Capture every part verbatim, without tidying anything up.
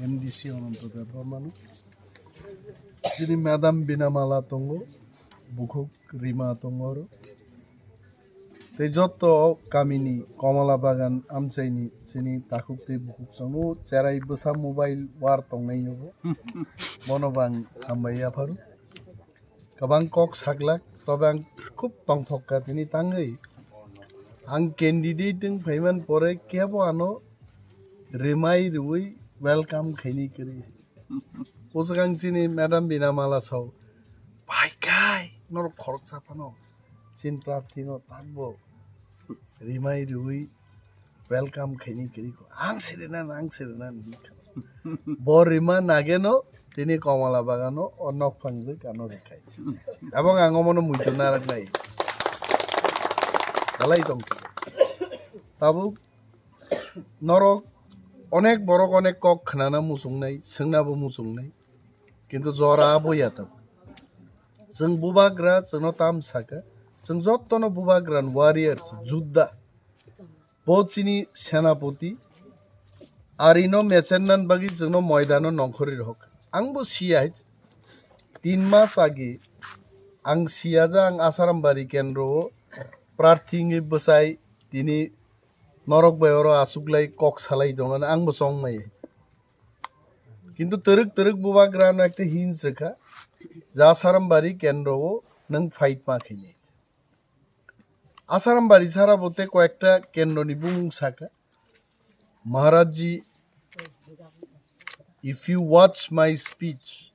M D C Ananto Debbarmano. Chini Madam Binamala tongo, bukhuk Rima tongo oro. Tei jotto kamini Komala Bagan amchaini chini takhuk tei bukhuk chwngno cherai bwsa mobile war tongnai nogo. Bono bo ang hambai yapharu. Kwbang kok saklak, tobe ang khub tongthok ka tini tangwi. Ang candidate wng phaiman pore kebo ano rimai rwui welcome khaini kwrwi. Bwswk ang chini Madam Binamala sao, "Bai kai, norok khoroksa phano chin prarthi no takbo rimai rwui welcome khaini kwrwi ko. Ang sirinan, ang sirinan," hinwi kha. Bo rima nageno tini Komala Bagano o nok phangjak ano rwkhai. Abong ang omono muitu naraknai. Dalai tongkha. Tabuk norok onek borok onek kok khnana muchungnai, swngnabo muchungnai. Kintu jora aboya tabuk. Chwng bubagra, chwngno tam saka. Chwng jottono bubagra ni warriors, judda. Bo chini senapoti. Arino mechennan bagwi chwngno moidano nongkhorwi rohok. Angbo siya hai. Tin mas age ang siya ja ang Asarambari kendro o prarthi wngwi bwsai tini norok bai oro achuklai kok salai tongo, angbo chongmai. Kintu twrwk twrwk bubagrano ekta hinjrwkha, ja Asarambari kendro o nwng fight ma khainai. Asarambari sara bo tei koyekta kendroni bumung saka, "Maharajji, if you watch my speech,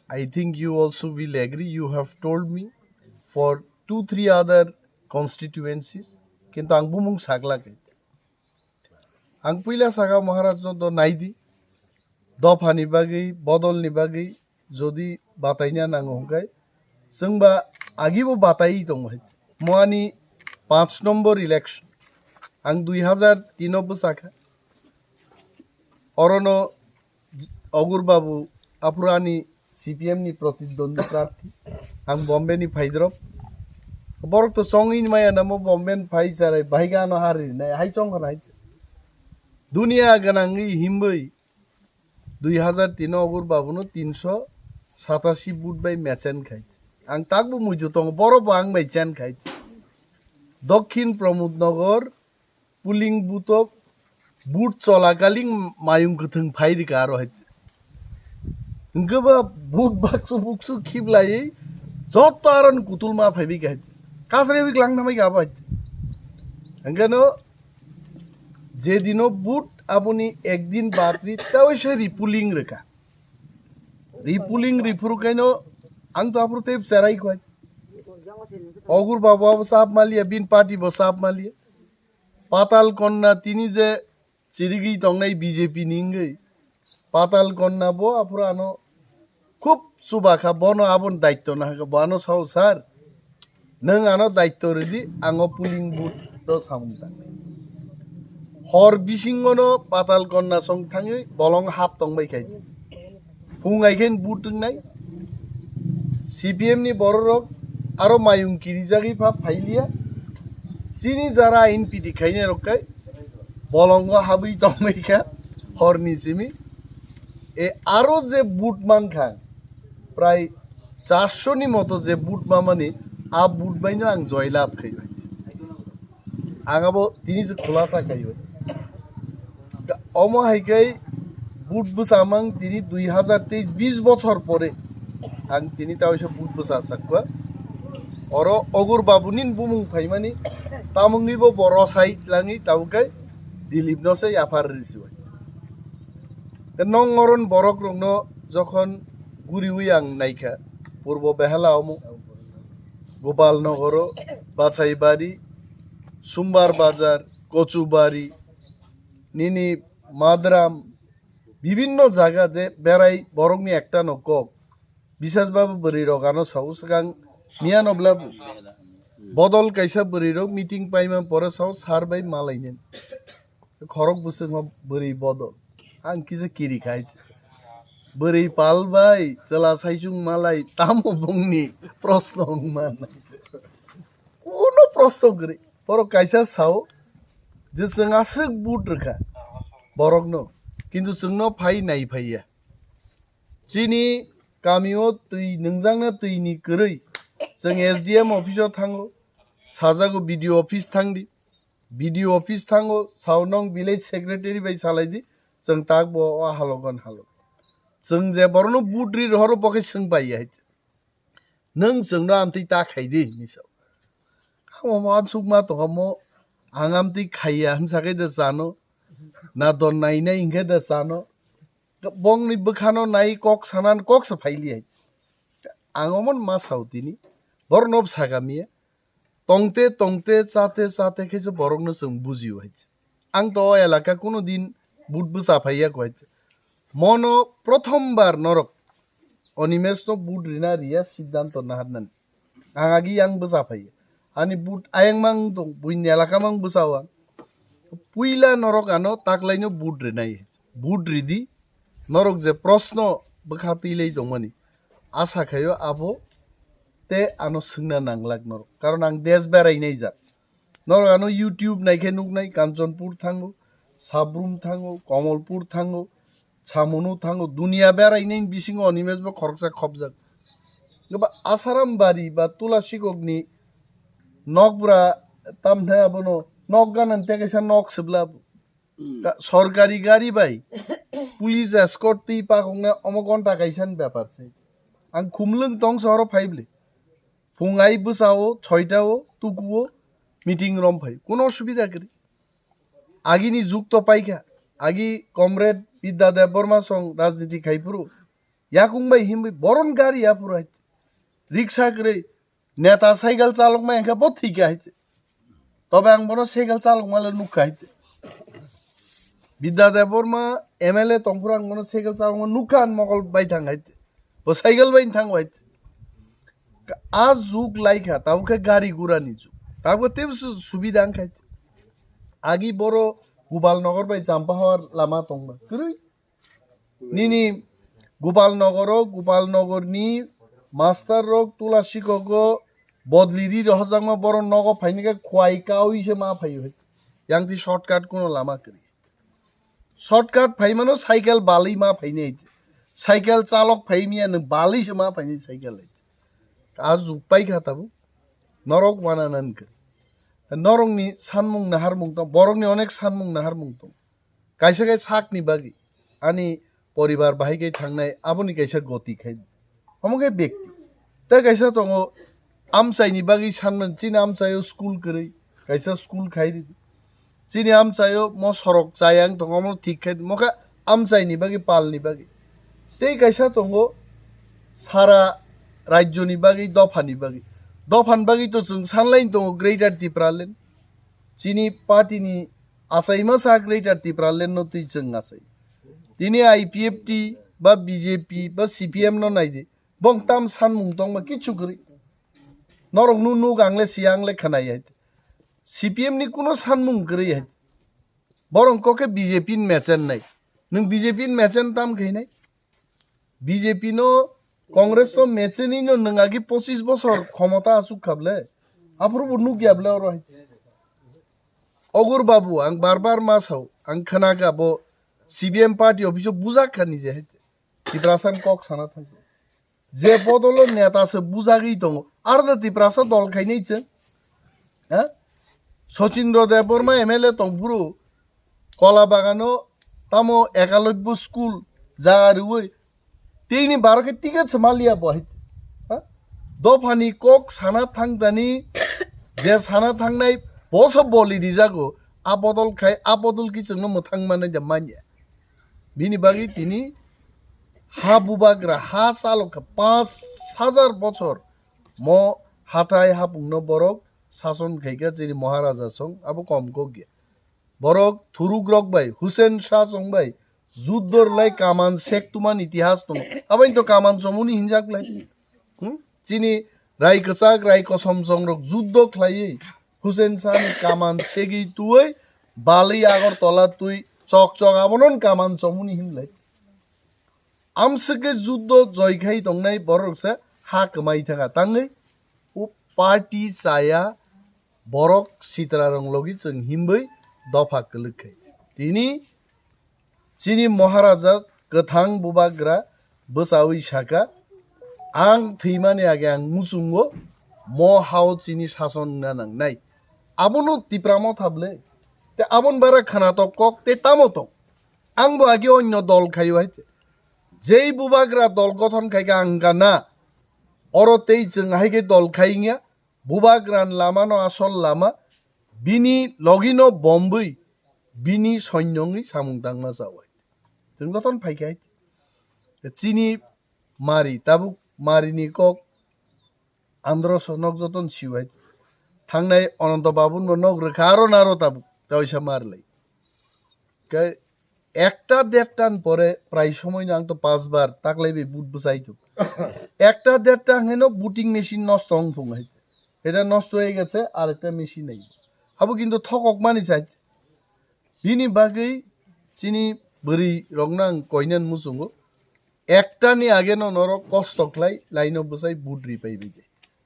I think you also will agree. You have told me for two, three other constituencies." Kintu ang bumung saklak. Ang puila saka Maharaj no do naidi. Dophani bagwi, bodolni bagwi jodi bataina nango hwnkhe, chwngba agibo bataiwi tongo hai. Moani panch number election. Ang dui hazar tin o bwsakha. Orono Ogur Babu aphuru ani C P M ni protidwandi prarthi. Ang Bombay ni phaidrop. Borok to chongwi maya namo Bombay ni phai charai bahai gano hari nai hai chong khana hai. Dunia ganangwi himwi dui hazar tin o Ogur Babuno tinsho satasi vote bai mechen khai. Ang takbo muitu tongo, borok bo ang bai chen khai. Dokhin Pramod Nagar polling booth o vote cholakaling mayung kwthwng phai rikha aro hai. Hwnkhe ba vote baksu buksu khiblaiwi jotto aron kutul ma phaibi kha hai. Kasrewi klang thamai kha abo hai. Hwnkhe no je dino vote aboni ekdin baad ri tawisa repolling rikha. Repolling riphuru kaino ang to aphuru tei cherai khwai. Ogur Babu abo sap maliya, bin party bo sap maliya. Patal Konna tini je chirigwi tongnai B J P ni wngwi, Patal Konna bo aphuru ano khub chuba kha, bono aboni daityo nahakha, bo ano sao, "Sir, nwng ano daityo rwdi, ang o polling booth o samung tangnai." Hor bisingono Patal Konna song thangwi bolong hap tongbai khai. Phung hai khe vote wngnai. C P M ni bororok aro mayung kirijagwi pha phailiya. Chini jara ain piti khainai rok kai bolongo habwi tongbai kha horni simi. E aro je vote mankha prai charso ni moto je vote mamani a vote baino ang joy lab khaibai. Ang abo tini se khulasa khaibai. Omo hai kai vote bwsamang tini dui hazar teis bis bochor pore ang tini taoisa vote bwsa sakwa. Oro Ogur Babu nin bumung phaimani tamungni bo boro sai langi tabuk kai Dilip no se yaphar risiwai. Te nong oron borok rokno jokhon guriwi ang naikha, Purbo Behela omo, Gopal Nogoro, Bachaibari, Sumbar Bazar, Kochubari, nini Madram, bibinno jaga je berai borokni ekta no kok. Bisas babu bwrwi rok ano sao swkang miya no bla bodol kaisa bwrwi rok meeting paima pore sao sar bai malainen. Khorok bwswk ma bwrwi bodol. Ang kisa kiri khai. Bwrwi pal bai chwla saichung malai tamo bongni proshno wngma nai. Kuno proshno kwrwi. Borok kaisa sao je chwng aswk vote rwkha borokno. Kintu chwngno phai nai phaiya. Chini kamio twi nwngjakna twini kwrwi chwng S D M office o thango, sajago B D O office thangdi, B D O office thango, saunong village secretary bai salaidi, chwng tak bo o halogon halo. Chwng je borokno vote ri rohoro bo khe swng pai ya hai. Nwng chwngno amtwi ta khaidi hinwi sao. Omo ansukma tongkha mo, ang amtwi khaiya hinsa khe de chano, na don nainai hinkhe de chano. Bongni bwkhano nai kok sanan kok se phaili hai. Ang omo ma sao tini. Borokno bwsa kamiya. Tongte tongte chate chate khe se borokno chwng bujio hai. Ang to o elaka kuno din vote bwsa phaiya ko hai. Mono prothom bar norok Animesh no vote rina riya siddhanto naharnani. Ang agi yang bwsa phaiya. Ani vote ayang mang tong, buini elaka mang bwsa o ang. Puila norok ano taklaino vote rinai. Vote ridi. Norok je proshno bwkha twilai tongmani. Asa khaio abo te ano swngna nanglak norok. Karon ang desh berai naijak. Norok ano YouTube naikhe nuknai, Kanchanpur thango, Sabrum thango, Komolpur thango, Samunu thango, dunia berainai bisingo Animesh bo khoroksa khopjak. Gaba Asaram bari ba Tulasikokni nokbra tamthai abono nok ganan tei kaisa nok sibla. Hmm. Ka-, sorkari gari bai police escort twi pakokna omo gonta kaisa ni bepar se. Ang khumlwng tong sohoro phaible. Phung ai bwsao, soita o, tuku o, meeting rom phai. Kuno osubida kwrwi. Agini jug to paikha. Agi comrade Bidya Debbarma song rajniti khai phuru. Yakung bai himbai boron gari ya phuru hai. Riksa kwrwi. Neta cycle chalok ma engkha bo thik hai. Tobe ang bono cycle chalok ma le nuk hai. Bidya Debbarma M L A tong phuru ang bono cycle chalok ma nuk kha an mokol bai thang hai. Bo cycle bai thang hai. A jug lai kha, tabuk khe gari gura ni jug. Tabuk tei su-, subida wng kha. Agi boro Gopal Nagar bai Champa Hawar lama tongma. Kwrwi. Nini Gopal Nagar o, Gopal Nagar ni master rok Tulasikok o bodli ri rohorjakma boro nogo phaini khe khwai kaui se ma phaio hai. Yang ti shortcut kuno lama kwrwi. Shortcut phaimano cycle balwi ma phainai. Cycle chalok phaimiya nwng balwi se ma phainai cycle hai. A jug pai kha tabuk. Norok wana nan khe. Norokni sanmung naharmung tong, borokni onek sanmung naharmung tong. Kaisa khe sakni bagwi ani poribar bahai khe thangnai aboni kaisa goti khai. Omo khe bekti. Tei kaisa tongo amchaini bagwi sanmani, chini amchaio school kwrwi, kaisa school khai ridi. Chini amchaio mo sorok chayang tongo, omo thik khai di. Mo khe amchaini bagwi, palni bagwi. Tei kaisa tongo sara rajyoni bagwi, dophani bagwi. Dophani bagwi to chwng sanlaini tongo Greater Tipraland. Chini party ni achaima sa Greater Tipraland no twi chwng achai. Tini I P F T ba B J P ba C P M no nai di. Bong tam sanmung tongma kichu kwrwi. Norok nu nuk ang le si ang le khwnai hai. C P M ni kuno sanmung kwrwi hai. Borong kok khe B J P ni mechen nai. Nwng B J P ni mechen tam khe nai. B J P no, Congress no mecheni no nwng agi pochis bosor khomota asuk kha ble. Aphuru bo nukya ble oro hai. Ogur Babu, ang bar bar ma sao, ang khna kha bo C P M party office o bujak kha nije hai. Tiprasa ni kok sana thang. Je bodolo neta se bujagwi tongo. Arda Tiprasa dol khainai chwng. Ha? Sachindra Debbarma M L A tong phuru Kola Bagano tamo Ekalobya school jaga rwui tini baro khe ticket se maliya bo hai. Ha? Dophani kok sana thangdani je sana thangnai boso boli rijago a bodol khai a bodol ki chwngno mwthang manai de manya. Bini bagwi tini ha bubagra, ha chalok kha, panch hajar bochor mo hathai hapungno borok sason khaikha chini Maharaja song, abo kom kok ya. Borok thuruk rok bai, Hussein Shah song bai, juddo rwlai kaman sek tuman itihas tongo. Abo to kaman chomuni hinjak lai. Hmm? Chini rai kwchak, rai kosom chongrok juddo khlaiwi Hussein Shah ni kaman segwi twi balwi Agartala twi chok chok abono kaman chomuni hinlai. Amswkhe juddo joi khai tongnai borok se ha kwmai thangkha tangwi o party chaya borok sitra rong logi chwng himwi dopha kwlwk khai. Tini Chini Maharaja kwthang bubagra bwchawi saka, "Ang thwimani age ang muchungo, mo hao chini sason wngna nangnai." Abono Tipra Motha bwle. Te abon bara khwnatok kok te tamo tong. Ang bo age onyo dol khaio hai te. Jei bubagra dol gothon khaika ang gana. Oro tei chwng hai khe dol khai wngya. Bubagra ni lama no asol lama. Bini logi no bombwi. Bini soinyo wngwi samung tangma chawai. Chwng gothon phai khe hai te. Chini mari tabuk mari ni kok. Andro so nok joton siwai. Thangnai Ananto Babun bo nok rwkha aro naro tabuk. Taisa mar lai. Ke ekta dertan pore prai somoi no ang to pas bar taklai bai but bwchai to. Ekta derta heno booting machine nosto wng phung hai. Eta nosto hoi gese arekta machine nai. Abo kintu thokok mani sai. Bini bagwi chini bwrwi rokno ang koinan muchungo. Ekta ni age no norok kosto khlai laino bwchai but ri pai bai.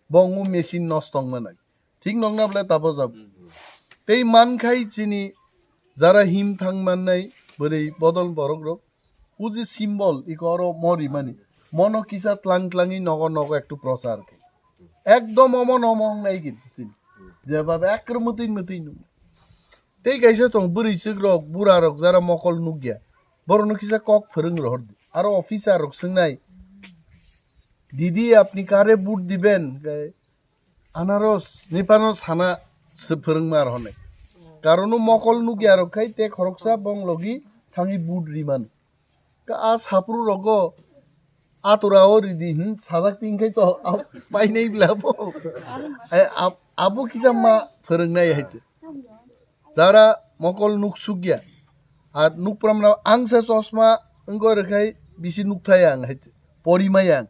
Bo wng machine nosto wng manai. Thik nokna bwle tabo jabo. Tei mankhai chini jara him thang mannai bwrwi bodol borok rok. Uji symbol iko oro mo rimani. Mono kisa tlang tlangwi nogo nogo ektu prochar khe. Ekdom omo nomo wngnai kintu chini. Jeba ekro mwtwi mwtwi nung. Tei kaisa tong bwrwi chwk rok bura rok jara mokol nukya. Borokno kisa kok phwrwng rohor di. Aro officer rok swngnai. "Didi, apni kare vote diben?" Anaros ni phano sana se phwrwngma ar hone. Karon o mokol nukya rok khai te khoroksa bong logi thangwi but ri mano. Ka a sapru rogo atura o ridi hin sajak tin khai to a-, painai bla bo. Ai, ab-, abo kisa ma phwrwngnai hai te. Jara mokol nuk sukya. Ar nuk pram na ang se chosma wngkha rwkhai bisi nuk thaya ang hai te. Pori maya ang.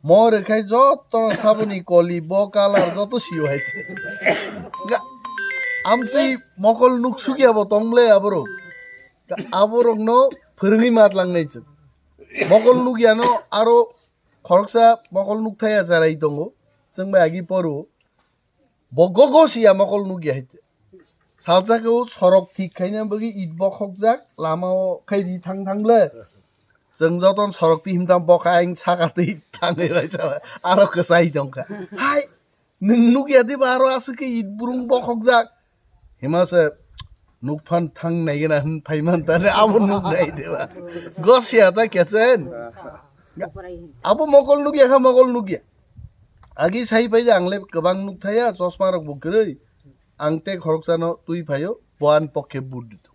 Mo rwkhai joto saboni koli bo kalar joto sio hai te. Ga-, amtwi mokol nuk sukya bo tong le aborok. Ga-, aborokno phwrwngwi matlang nai chwng. Mokol nuk yano aro khoroksa mokol nuk thaya charai tongo. Chwng bai agi poro. Bo gogo siya mokol nukya hai te. Salsa khe o sorok thik khaina bagwi it bokhokjak, lama o khai ri thang thang le. Chwng joton sorok twi himtam bokha ang saka twi thangwi bai sala. Aro kwchai tongkha. Hai, nwng nukya diba aro aswk khe it burung bokhokjak. Hima se nuk phan thang nai gana hwn phai man ta ne abo nuk nai diba. Gosiya ta kechen. Abo mokol nukya kha mokol nukya. Agi sai pai je ang le kwbang nuk thaya, chosma rok bo kwrwi. Ang te khoroksa no twi phaio, bo ani pokhe but rito.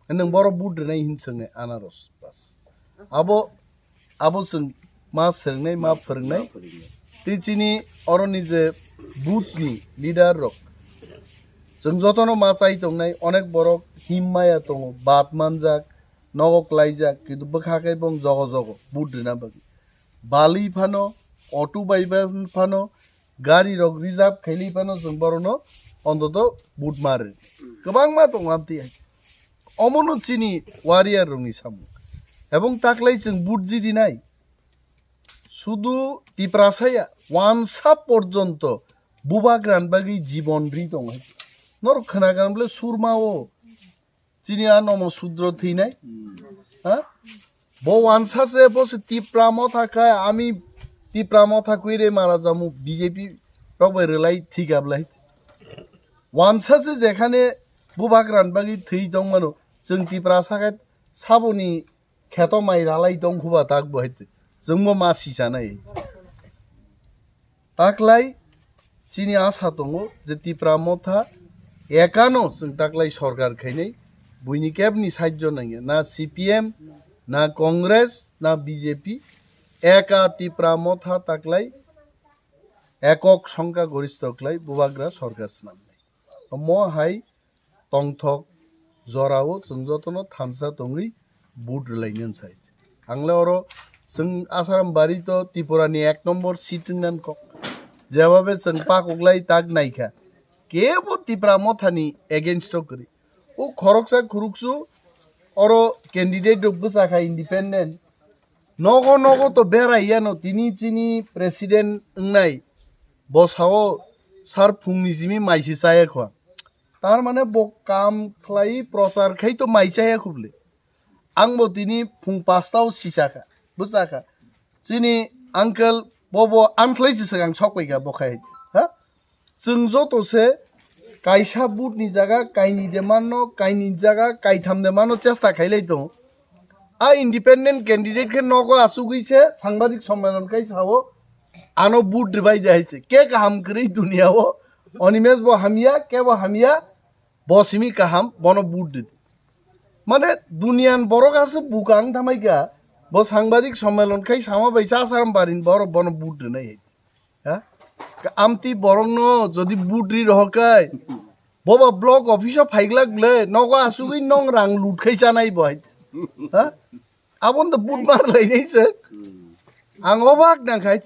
Nwng boro but rwnai hin swngnai anaros bas. Abo, abo chwng ma swrwngnai, ma phwrwngnai. Tei chini oroni je booth ni leader rok, chwng jotono ma chai tongnai, onek borok him maya tongo, bat manjak, nogo klaijak, kintu bwkha khe bong jogo jogo but rwna bagwi. Bali phano, auto bai phano, gari rok reserve khaili phano chwng borokno ontoto but ma rw. Kwbangma tongo amtwi hai. Omono chini warrior rokni samung. Ebong taklai chwng but jidi nai. Sudu Tiprasa ya, wansa porjonto bubagra ni bagwi jibon ri tongo hai. Norok khwnagan bole Surma o chini a nomo sudro thwinai. Ha? Bo wansa se bo se Tipra Motha kha, ami Tipra Motha kwire mara jamu B J P rok bai rwlai thika bwlai. Wansa se jekhane bubagra ni bagwi thwi tongmano, chwng Tiprasa khe saboni kheto mai ralai tong khuba tak bo hai. Chwngbo ma si sanai. Taklai chini asa tongo je Tipra Motha ekano chwng taklai sorkar khainai, buini kebni saijo nangya, na C P M, na Congress, na B J P, eka Tipra Motha taklai ekok songkha goristo khlai bubagra sorkar swnamnai. Omo hai tongthok jorao chwng jotono thansa tongwi but rwlainani sai. Ang le oro chwng Asaram bari to Tripura ni ek nombor seat wngnan kok. Jebabe chwng pakoklai tak naikha. Kebo Tipra Motha ni against o kwrwi. O khoroksa khuruksu oro candidate rok bwsakha independent. Nogo nogo to berai yano tini chini president wngnai. Bo sao sar phungni simi maisi chaya khwa. Tar mane bo kam khlai prochar khai to mai chaya khubli. Ang bo tini phung pasta o sisa kha, bwsa kha. Chini uncle bo bo amslai se swkang sok pai kha bo khai. Ha? Chwng joto se kaisa vote ni jaga kaini de manno, kaini jaga kaitham de manno chesta khailai tongo. A independent candidate khe nogo achugwi se sangbadik sommelon khai sao, ano vote rwbai de hai se. Ke kaham kwrwi dunia o? Animesh bo hamya, ke bo hamya, bo simi kaham, bono vote rwdi. Mane dunian borok aswk bukang thamai kha, bo sangbadik sommelon khai sama bai cha saram barin borok bono vote rwnai hai. Ha? Amtwi borokno jodi vote ri rohor khai, boba block office o phaiglak le, nogo achugwi nong rang lut khai chanai bo hai. Ha? Abon to vote mar lainai se. Ang obak nang khai.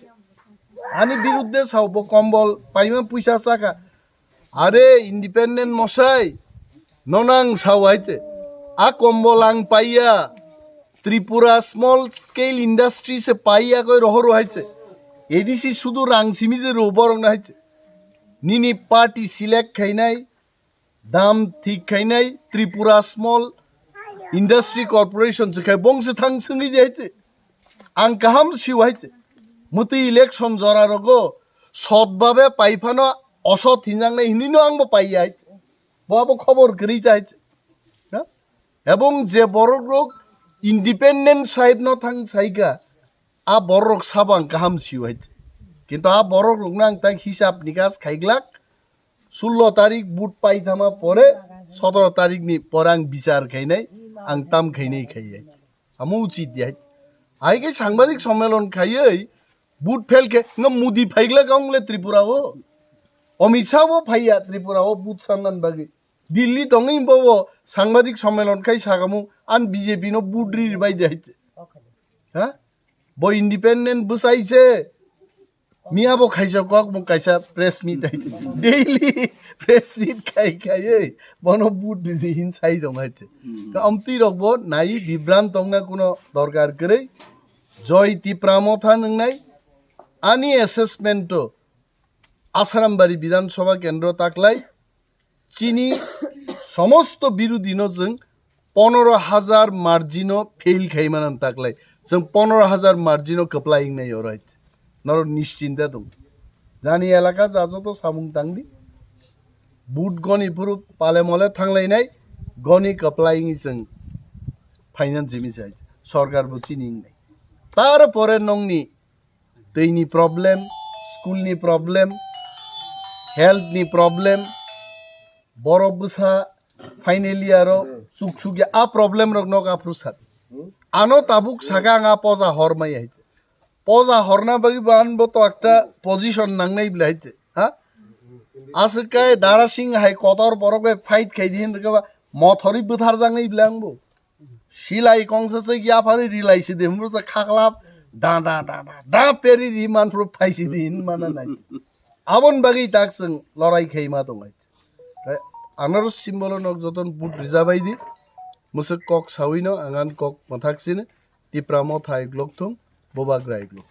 Ani birudde sao bo kombol paima puisa saka. Are independent mosai, nonang sao hai te. A kombol ang paiya. Tripura small scale industry se paiya koi rohor hai te. A D C sudu rang simi je ro borok na hai te. Nini party select khainai, dam thik khainai Tripura Small Industry Corporation se khai bong se thang sengwi de hai te. Ang kaham siu hai te. Muti election jora rogo sot babe pai phano osot hinjang nai hinino ang bo pai hai te. Bo abo khobor kwrwi ta hai te. Ha? Ebong je borok rok independent side no thang saika, a borok rok sabo ang kaham siu hai te. Kintu a borok rok no ang tak hisab nikas khaiglak, sullo tarik vote pai thama pore, sotoro tarik ni pore ang bichar khainai, ang tam khainai khai hai. Amo uchit hai. Hai khe sangbadik sommelon khaiwi vote fail khe nga Modi phaigla kaung le Tripura o. Amit Shah bo phaiya Tripura o vote sannan bagwi. Delhi tongwi bo bo sangbadik sommelon khai sagamu an B J P no vote ri bai de hai. Ha? Bo independent bwsai se. Miya bo khaisa kok mo kaisa press meet hai. Daily press meet khai khai ei. Bono vote di di hin sai dong hai te. Ka amtwi rok bo nai bibran tongna kuno dorkar kwrwi. Joy Tipra Motha nwngnai ani assessment to Asarambari Bidhan Sabha kendro taklai chini somosto birudino chwng ponoro hajar margino fail khai manan taklai. Chwng ponoro hajar margino kwplai wngnai oro hai. Norok nischinta tong. Jani elaka ja joto samung tangdi. Vote goni phuru pale mole thanglainai goni kwplai wngwi chwng finance jimi sai. Sorkar bo chini wngnai. Tar pore nongni twi ni problem, school ni problem, health ni problem, borok bwsa final year o chuk chuk ya a problem rok nok aphuru sat. Ano tabuk saka ang a poja hor mai hai. Poja horna bagwi bo an bo to ekta position nangnai bwlai hai te. Ha? Aswk kai Dara Singh hai kotor borok bai fight khai di hin rwkha ba mothori bwthar jangnai bwlai ang bo. Silai kongsa se yaphari rilai si de, mursa khaklap, da, da, da, da, da, peri ri man phuru phai si de, hin mana nai. Abon bagwi tak chwng lorai khai ma tong lai. Tai anarus symbol nok joton but rija bai di, musuk kok sawi no, angan kok mathak sini, Tipra Motha iglok thung, Bobak Rai iglok.